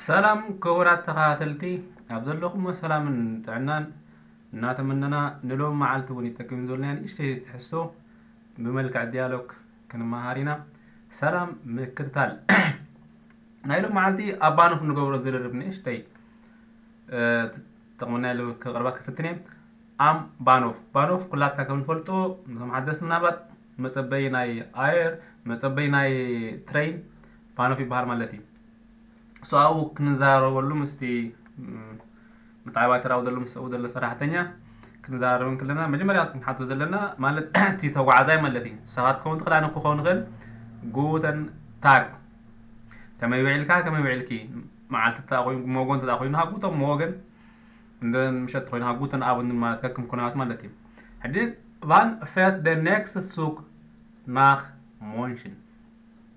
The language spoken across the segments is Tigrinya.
ሰላም ክቡራት ተኸታተልቲ፣ ኣብ ዘለኹሞ ሰላምን ጥዕናን እናተመነና፣ ንሎም መዓልቲ እውን ይጠቅም ዝበልናዮ ንእሽተይ ትሕዝቶ ብመልክዕ ዲያሎግ ክንመሃር ኢና። ሰላም ምክትታል። ናይ ሎም መዓልቲ ኣብ ባኖፍ ንገብሮ ዝርርብ ንእሽተይ፣ እ፣ ትጠቕመና ኢሉ ክቕርባ ክፍትን እየ። ኣም ባኖፍ። ባኖፍ ኩላትና ከም ንፈልጦ፣ ነቶም ሓደስቲ ምናልባት መጸበይ ናይ ኣየር፣ መጸበይ ናይ ትሬን ባኖፍ ይበሃል ማለት እዩ። እሱ ኣብኡ ክንዘራረበሉ ምስቲ፣ ም፣ ምትዕባይ ተራው ዘሎ ምስ ኣብኡ ዘሎ ሰራሕተኛ ክንዘራረብ እንክለና፣ መጀመርያ ክንሓቶ ዘለና ማለት እቲ ተጓዓዛይ ማለት እዩ። ሰባት ክኸውን ትኽእል፣ ኣነ ክኸውን ይኽእል። ጉተን ታግ። ከመይ ውዒልካ፣ ከመይ ውዒልኪ? መዓልቲ እንተ ኮይኑ፣ ሞጎ እንተ ኮይኑ፣ ሃ፣ ጉተን ሞገን። እንደ ምሸት ኮይኑ፣ ሃ፣ ጉተን ኣበንድ ማለት ከክም ኩናት ማለት እዩ። ሕጂ፣ ቫን ፌት ደ ኔክስት ሱክ ናኽ ሞንሽን።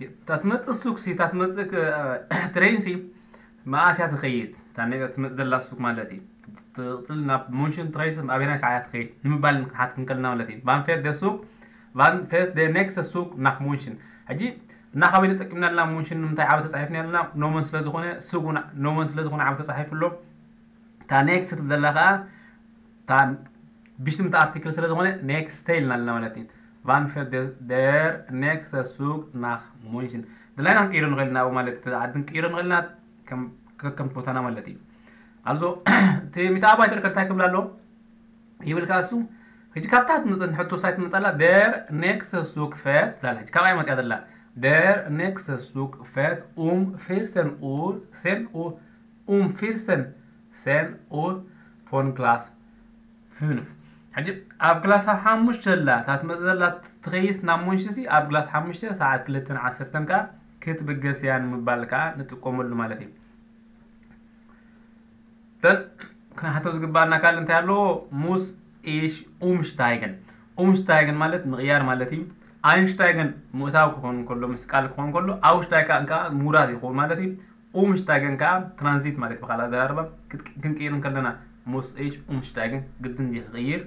እታ ትመጽእ ሱክ ሲ፣ እታ ትመጽእ ክ-፣ ትሬን ሲ፣ መኣስ እያ ትኸይድ? እታ ነ-፣ ትመጽእ ዘላ ሱክ ማለት እዩ። ትቕጽል ናብ ሙንሽን ትኸይድ፣ ኣበየናይ ሰዓት እያ ትኸይድ ንምባል ክንሓትት እንከለና ማለት እዩ። ቫን ፌት ደ ሱክ፣ ቫን ፌት ደ ኔክስተ ሱክ ናኽ ሙንሽን። ሕጂ፣ እና ካበይ ተጠቂምና ኣለና? ሙንሽን ንምንታይ ዓቢ ተጻሒፍና ኣለና? ኖመን ስለ ዝኾነ፣ ሱክ እውን ኖመን ስለ ዝኾነ ዓቢ ተጻሒፉ ኣሎ። እታ ኔክስት ትብል ዘላ ከኣ፣ እታ ብሽትምቲ ኣርቲክል ስለ ዝኾነ፣ ኔክስተ ኢልና ኣለና ማለት እዩ። ቫን ፌት ደ-፣ ደር ኔክስተ ሱክ ናኽ ሙንሽን። ድላይና ክንቅይሮ ንኽእል ኢና ኣብኡ ማለት እዩ። ዓዲ ክንቅይሮ ንኽእል ኢና፣ ከም፣ ከከምቲ ቦታና ማለት እዩ። ኣልዞ፣ እቲ ሚተኣባይተር ከ እንታይ ክብል ኣሎ? ይብል ከኣ እሱ፣ ሕጂ ካብታ ትመጽእ ሕቶ ሳይት ትመጻላ፣ ደር ኔክስተ ሱክ ፌት ትብላላ። ሕጂ ካብኣ እያ መጽያ ዘላ። ደር ኔክስተ ሱክ ፌት ኡም ፊርሰን ኡር፣ ሴን ኡር፣ ኡም ፊርሰን፣ ሴን ኡር፣ ፎን ክላስ ፍንፍ። ሕጂ ኣብ ክላስ ሓሙሽተ ዘላ፣ እታ ትመጽእ ዘላ ትኸይስ ናብ ሙንሽሲ፣ ኣብ ክላስ ሓሙሽተ ሰዓት ክልተን ዓሰርተን ከኣ ክትብገስ እያ ንምባል ከኣ ንጥቀመሉ ማለት እዩ። ዘን ክንሓቶ ዝግባኣና ካልእ እንታይ ኣሎ? ሙስ ኢሽ ኡምሽታይገን። ኡምሽታይገን ማለት ምቕያር ማለት እዩ። ኣይንሽታይገን ምእታው ክኸውን ከሎ፣ ምስቃል ክኸውን ከሎ፣ ኣውሽታይገን ከኣ ምውራድ ይኸውን ማለት እዩ። ኡምሽታይገን ከኣ ትራንዚት ማለት እዩ። ብኻልእ ኣዘራርባ ክት-፣ ክንቅይር እንከለና፣ ሙስ ኢሽ ኡምሽታይገን ግድን እዩ ክቕይር።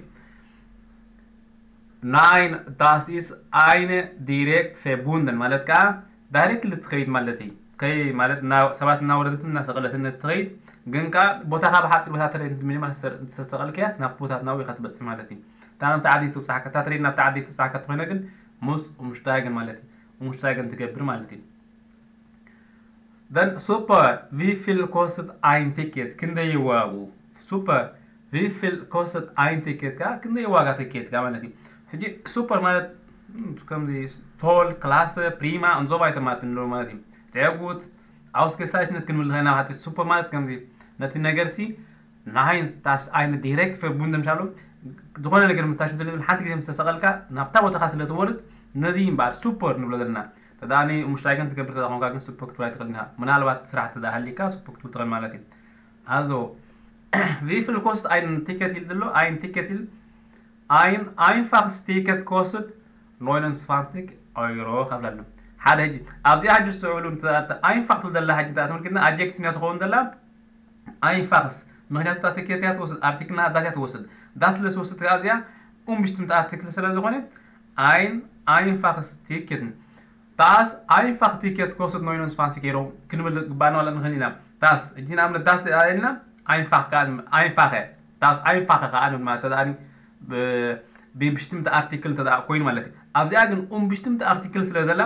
ናይን፣ ዳስ ኢስ ኣይነ ዲሬክት ፌቡንደን ማለት ከኣ ዳይሬክትሊ ትኸይድ ማለት እዩ። ከይ ማለት እና-፣ ሰባት እናወረደትን እናሰቐለትን እትኸይድ፣ ግን ከኣ ቦታኻ ብሓጺር ቦታ ትሬን ሚኒማል ዝተሰ-፣ ዝተሰቐልክያስ ናብቲ ቦታ ናብኡ ኢኻ ትበጽሕ ማለት እዩ። እታ ናብቲ ዓዲ ትብጽሓካ፣ እታ ትሬን ናብቲ ዓዲ ትብጽሓካ እንተኾይና ግን ሙስ ኡምሽታይገን ማለት እዩ። ኡምሽታይገን ትገብር ማለት እዩ። Then super፣ ቪ ፊል ኮስት ኣይን ቲኬት፣ ክንደይ ይዋጉ? ሱፐር፣ ቪ ፊል ኮስት ኣይን ቲኬት ከኣ፣ ክንደይ ዋጋ ትኬት ከኣ ማለት እዩ። ሕጂ ሱፐር ማለት፣ ም፣ ከምዚ ቶል፣ ክላሰ፣ ፕሪማ፣ እንዞባ ኣይተማትን ንብሎ ማለት እዩ። ዜጉት፣ ኣውስገሳይሽነት ክንብል ንኽእል ኢና ማለት እዩ። ሱፐር ማለት ከምዚ፣ ነቲ ነገርሲ፣ ናይን፣ ዳስ ኣይነ ዲሬክት ፌቡንደን ምሻሉ፣ ዝኾነ ነገር ምታሽ እንተልብል፣ ሓንቲ ግዜ ምስ ተሰቐልካ፣ ናብታ ቦታኻ ስለ ትወርድ፣ ነዚ እምበኣር ሱፐር ንብሎ ዘለና። ተዳኒ ሙሽታይገን ትገብር ተዳ ኾንካ ግን ሱፐር ክትብል ኣይትኽእልን ኢኻ። ምናልባት ስራሕ ተዳ ሃሊካ ሱፐር ክትብል ትኽእል ማለት እዩ። ኣዞ፣ ቪ ፊል ኮስት ኣይን ቲኬት ኢል ዘሎ፣ ኣይን ቲኬት ኢል፣ ኣይን፣ ኣይንፋኽስ ቲኬት ኮስት ኖይነን ስፋንቲክ ኦይሮ ከፍለሉ። ሓደ ሕጂ፣ ኣብዚኣ ሕጂ ዝስዕብሉ እንተ-፣ ኣይንፋኽ ትብል ዘላ ሕጂ እንተ ተመልኪትና፣ ኣድጀክቲቭ እያ ትኸውን ዘላ፣ ኣይንፋኽስ። ምኽንያቱ እታ ቲኬት እያ ትወስድ፣ ኣርቲክልና ዳስ እያ ትወስድ። ዳስ ስለ ዝወስድ ኣብዚኣ፣ ኡምብሽትምቲ ኣርቲክል ስለ ዝኾነ፣ ኣይን፣ ኣይንፋኽስ ቲኬትን። ዳስ ኣይንፋኽ ቲኬት ኮስት ኖይነን ስፋንቲክ ኦይሮ ክንብል ግባና ዋላ ንኽእል ኢና። ዳስ፣ ሕጂ ንኣብነት ዳስ ኢልና ኣይንፋኽ ከኣ፣ ኣይንፋኸ። ዳስ ኣይንፋኸ ከኣ ንብል ማለት ተደኣኒ ብ-፣ ብብሽትምቲ ኣርቲክል እንተ ደኣ ኮይኑ ማለት እዩ። ኣብዚኣ ግን ኡምብሽትምቲ ኣርቲክል ስለ ዘላ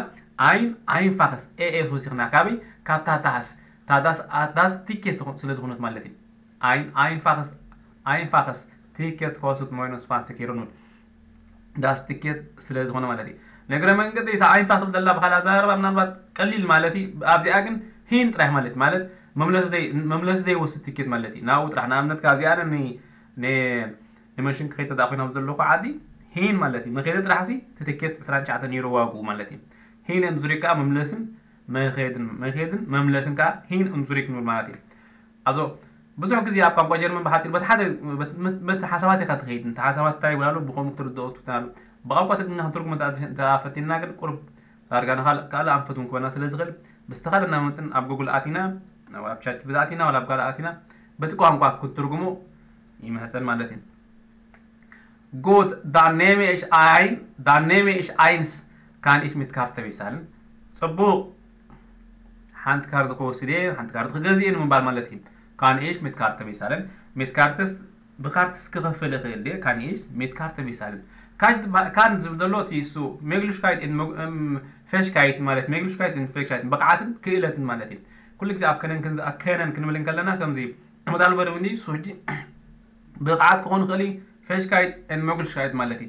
ኣይን፣ ኣይንፋኽስ፣ ኤ ኤ ወሲኽና። ካበይ? ካብታ ዳስ። እታ ዳስ፣ ኣ-፣ ዳስ ቲኬት ዝኾ-፣ ስለ ዝኾነት ማለት እዩ። ኣይን፣ ኣይንፋኽስ፣ ኣይንፋኽስ ቲኬት ኮስት ኖይነን ስፋንቲክ ኦይሮ ንብል። ዳስ ቲኬት ስለ ዝኾነ ማለት እዩ። ንእግረ መንገዲ እታ ኣይንፋኽ ትብል ዘላ ብኻልእ ኣዘራርባ ምናልባት ቀሊል ማለት እዩ። ኣብዚኣ ግን ሂን ጥራሕ ማለት እዩ። ማለት መምለሲ ዘይ-፣ መምለሲ ዘይወስድ ቲኬት ማለት እዩ። ናብኡ ጥራሕ ንኣብነት ካብዚኣ ን-፣ ን-፣ ንመሽን ክኸይድ ተደኣ ኮይና ኣብ ዘለኹ ዓዲ ሂን ማለት እዩ። መኸዲ ጥራሕ ሲ እቲ ቲኬት ዕስራን ትሽዓተን ዩሮ ዋግኡ ማለት እዩ። ሂን እም ዙሪክ ከኣ መምለስን መኸድን፣ መኸድን መምለስን ከኣ ሂን እም ዙሪክ ንብል ማለት እዩ። ኣዞ ብዙሕ ግዜ ኣብ ቋንቋ ጀርመን ብሓጺሩ በቲ ሓደ፣ በቲ፣ በቲ ሓሳባት ኢኻ ትኸይድ። እንተ ሓሳባት እንታይ ይብላሉ ብኸምኡ ክትርድኦ ትፍትን ኣሉ። ብቋንቋ ትግርኛ ክትርጉም እንተ፣ እንተ ፈቲንና ግን ቁሩብ ዳርጋ ንኻልእ፣ ካልእ ኣንፈት እውን ክበና ስለ ዝኽእል ብዝተኻለና መጠን ኣብ ጉግል ኣቲና፣ ኣብ ቻት ጂ ፒ ቲ ኣቲና፣ ዋላ ኣብ ካልእ ኣቲና በቲ ቋንቋ ክትርጉሞ ይምሕጸን ማለት እዩ። Gut, dann nehme ich ein, dann nehme ich eins, kann ich mit Karte bezahlen? ጽቡቕ። ሓንቲ ካርድ ክወስድ እየ፣ ሓንቲ ካርድ ክገዝእ እየ ንምባል ማለት እዩ። Kan ich mit Karte bezahlen? Mit Kartes፣ ብካርትስ ክኸፍል ይኽእል ድየ? Kan ich mit Karte bezahlen? ካሽ ካን ዝብል ዘሎ እቲ እሱ Möglichkeit፣ Fähigkeit ማለት Möglichkeit፣ Fähigkeit ብቕዓትን ክእለትን ማለት እዩ። ኩሉ ግዜ ኣብ ከነን ክንዝ- ኣብ ከነን ክንብል እንከለና ከምዚ መዳል በሪ እንዲ እሱ ሕጂ ብቕዓት ክኾን ይኽእል እዩ። Fähigkeit፣ Möglichkeit ማለት እዩ።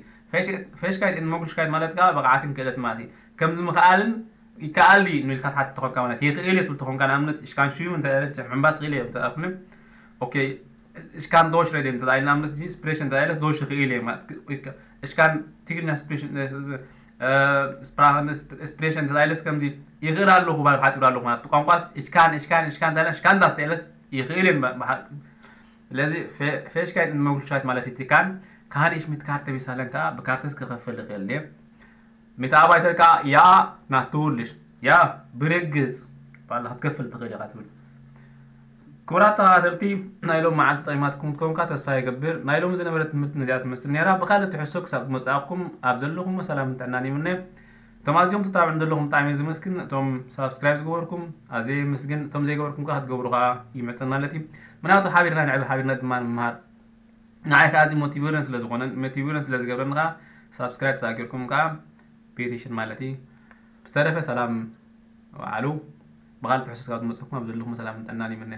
Fähigkeit፣ Möglichkeit ማለት ከዓ ብቕዓትን ክእለት ማለት እዩ። ከምዚ ምኽኣልን ይከኣል እዩ ንልካ ትሓትት ተኾንካ ማለት ይኽእል እየ ትብል ተኾንካ ንኣብነት እሽካን ሽዩም እንተ ምዕንባስ ይኽእል እየ እንተ ኣፍልም ኦኬ እሽካን ዶሽ ረድየ እንተ ኢልና ንኣብነት እዚ ስፕሬሽን እንተ ኢለስ ዶሽ ይኽእል እየ ማለት እሽካን ትግርኛ ስፕሬሽን ስፕሬሽን እንተ ኢለስ ከምዚ ይኽእል ኣለኹ ባል ሓፂሩ ኣለኹ ማለት ብቋንቋስ እሽካን እሽካን እሽካን እንተ ኢልና እሽካን ዳስ ተኢለስ ይኽእል እየ ስለዚ Fähigkeit፣ Möglichkeit ማለት እቲ ካን ካን ich mit Karte bezahlen ከዓ ብካርተስ ክኸፍል ይኽእል እየ Mitarbeiter ከዓ ja natürlich ja ብርግፅ ባላ ክትከፍል ትኽእል ኢኻ ትብል። ክቡራት ተኸታተልቲ ናይ ሎም መዓልቲ ጠይማትኩም ትኮንካ ተስፋ ይገብር። ናይ ሎም ዝነበረ ትምህርቲ ነዚኣ ትመስል ነራ። ብካልእ ትሕሶ ክሳብ መፃእኩም ኣብ ዘለኹም ሰላም ጥዕናን ይምነ። እቶም ኣዝዮም ትታብዕን ዘለኹም ብጣዕሚ ዝመስግን። እቶም ሳብስክራይብ ዝገበርኩም ኣዝየ የመስግን። እቶም ዘይገበርኩም ከዓ ክትገብሩ ከዓ ይምሕፀን ማለት እዩ። ምክንያቱ ሓቢርና ንዕቢ ሓቢርና ድማ ንምሃር። ንዓይ ከዓ እዚ ሞቲቬሽን ስለ ዝኾነን ሞቲቬሽን ስለ ዝገብረኒ ከዓ ሳብስክራይብ ተታገርኩም ከዓ ቤቲሽን ማለት እዩ። ብዝተረፈ ሰላም ወዓሉ። ብኻልእ ትሕዝቶ ካብ ዝመፀኩም ኣብ ዘለኹም ሰላምን ጥዕናን ይምነ።